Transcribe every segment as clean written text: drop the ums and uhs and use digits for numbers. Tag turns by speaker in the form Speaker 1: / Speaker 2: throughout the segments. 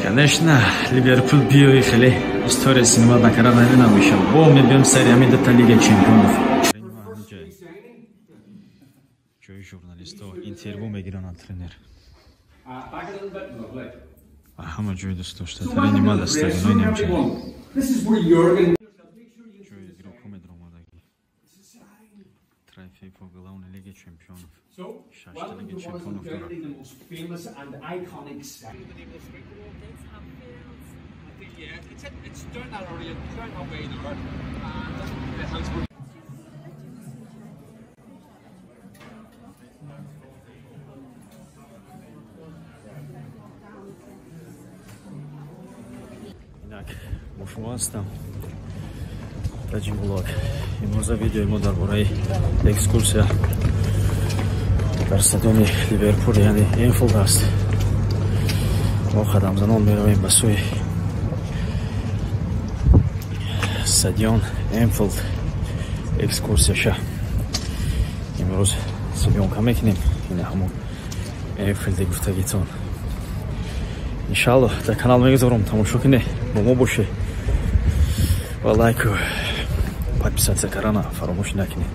Speaker 1: Конечно, Ливерпул биёи хеле история синема накара намешав. Бо мебиём сари ҳамин дута Лига Чемпионов. Ҷои журналистҳо интервю мегиранд тренер. Ҳама ҷои дӯстдоштатарини ман дар стадиони немча. Ҷои игрокҳо медаромадагӣ. Трофей по главной Лиге Чемпионов. Шашта Лиги Чемпионов дорад. Инак бо шумо ҳастам Таҷим Блог. Имрӯза видеои мо дар бораи экскурсия дар стадиони Ливерпул, яъне Энфилд аст. Мо қадамзанон меравем ба сӯи стадион Энфилд экскурсияша. Имрӯз съёмка мекунем. Ина ҳамон Энфилди гуфтагитон. Иншаллоҳ дар канал мегузорам, тамошо кунед, бо мо бошед ва лайку подписаться карана фаромӯш накунед.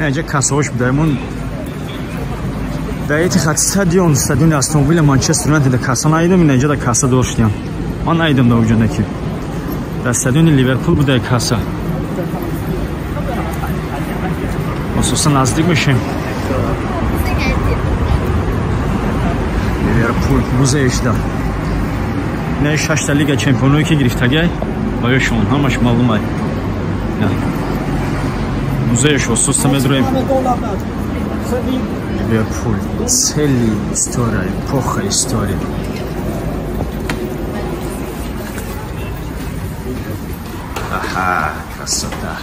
Speaker 1: Инҷа кассаҳош будаемон. Дар Этихад стадион, стадиони Астон Вилла, Манчестер Юнайтед касса наидам, ина инҷа да касса доштиям. Ман наидам дар оҷа неки. Дар стадиони Ливерпул буда касса. Асосан наздик мешем. Ливерпул музеешда. Ина шашта Лига Чемпионое ки гирифтагай, барои ҳамаш маълум ай. Музееш ососа медроем. Ливерпул цели история, эпоха история. Аха, красота.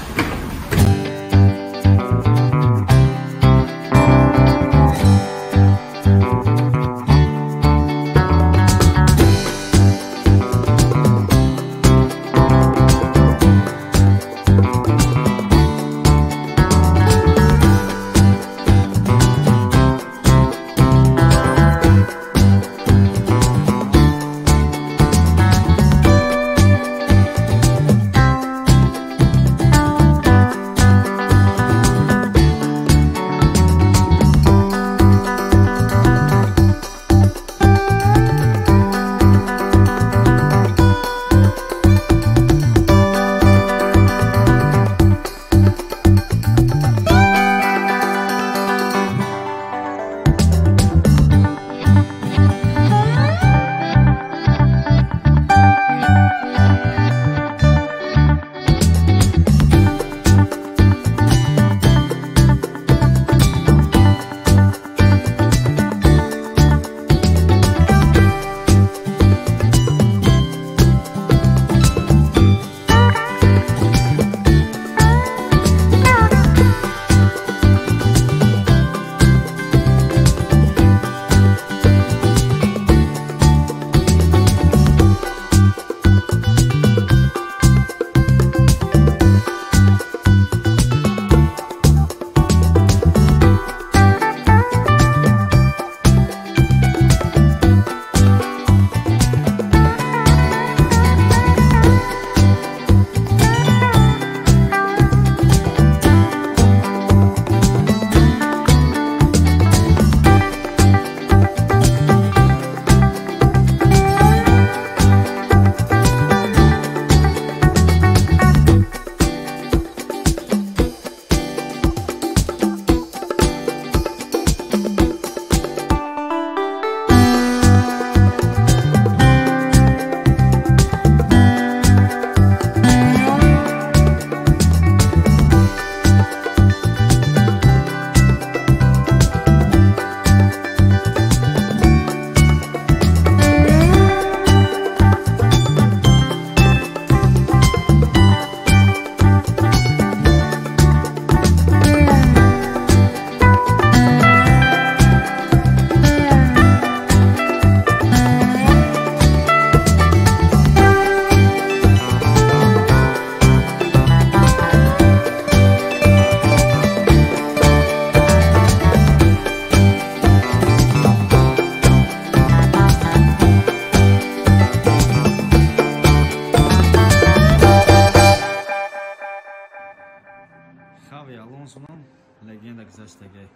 Speaker 1: Хави Алонсонам легенда гузаштагай.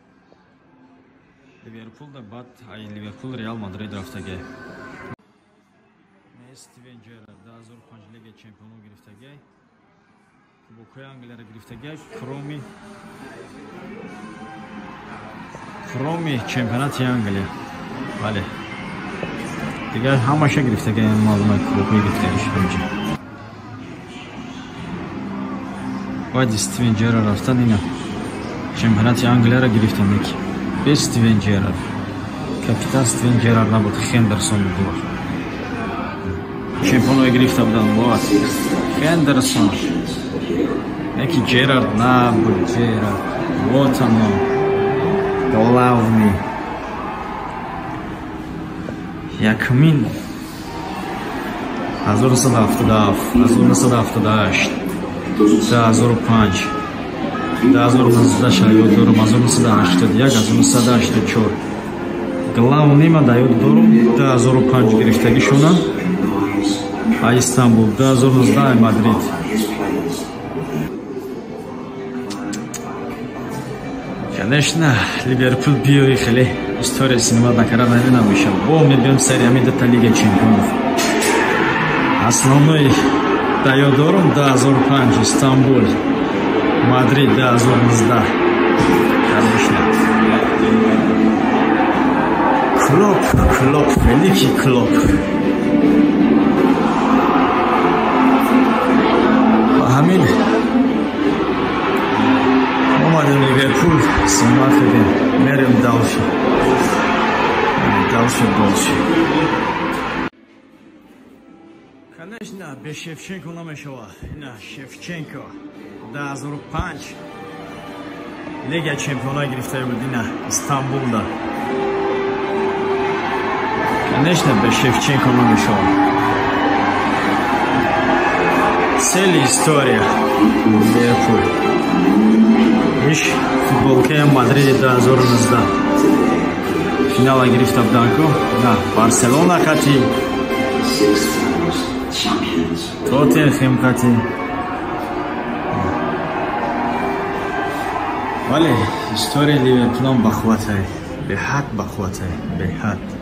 Speaker 1: Ливерпул да баъд ай Ливерпул Реал Мадрид рафтагай. Стивен Джерард 2005 Лига Чемпионов гирифтагай. Кубокҳои Англияро гирифтагай, кроме чемпионати Англия. Бале. Дигар ҳамаша гирифтагай, маълума кубокҳои гирифтагиш ҳамҷа. Баъди Стивен Джерард рафтан ина чемпионати Англияро гирифтанд яки. Без Стивен Джерард. Капитан Стивен Джерард набуд, Хендерсон буд. Чемпионро гирифта буданд вот. Хендерсон. Яки Джерард набуд, Джерард. Вот оно. Главный. Якумин 1977, 1978, 2005, 2019 ёд дорум, 1981, 1984. Главный ма да ёд дорум 2005 гирифтагишона. А Истанбул, 2019 Мадрид. Конечно, Ливерпул биёи хеле история синема накара намешав. Бо мебиём сари ҳамин дута Лига Чемпионов. Основной да ёд дорум 2005 Истанбул, Мадрид 2019. Конечно. Клоп, Клоп, великий Клоп. Ба ҳамин омадем Ливерпул, сима кардем, мерем дальше. Дальше, дальше. Конечно, без Шевченко намешава. Ина Шевченко 2005 Лига Чемпионов гирифта буд ина Истанбулда. Конечно, без Шевченко намешава. Целая история Ливерпул. Иш футболкаи Мадриди 2019 финала гирифта буданку. На Барселона хати, Тоттенхем хати. Бале, историяи Ливерпулам бахувватай, беҳад бахувватай, беҳад.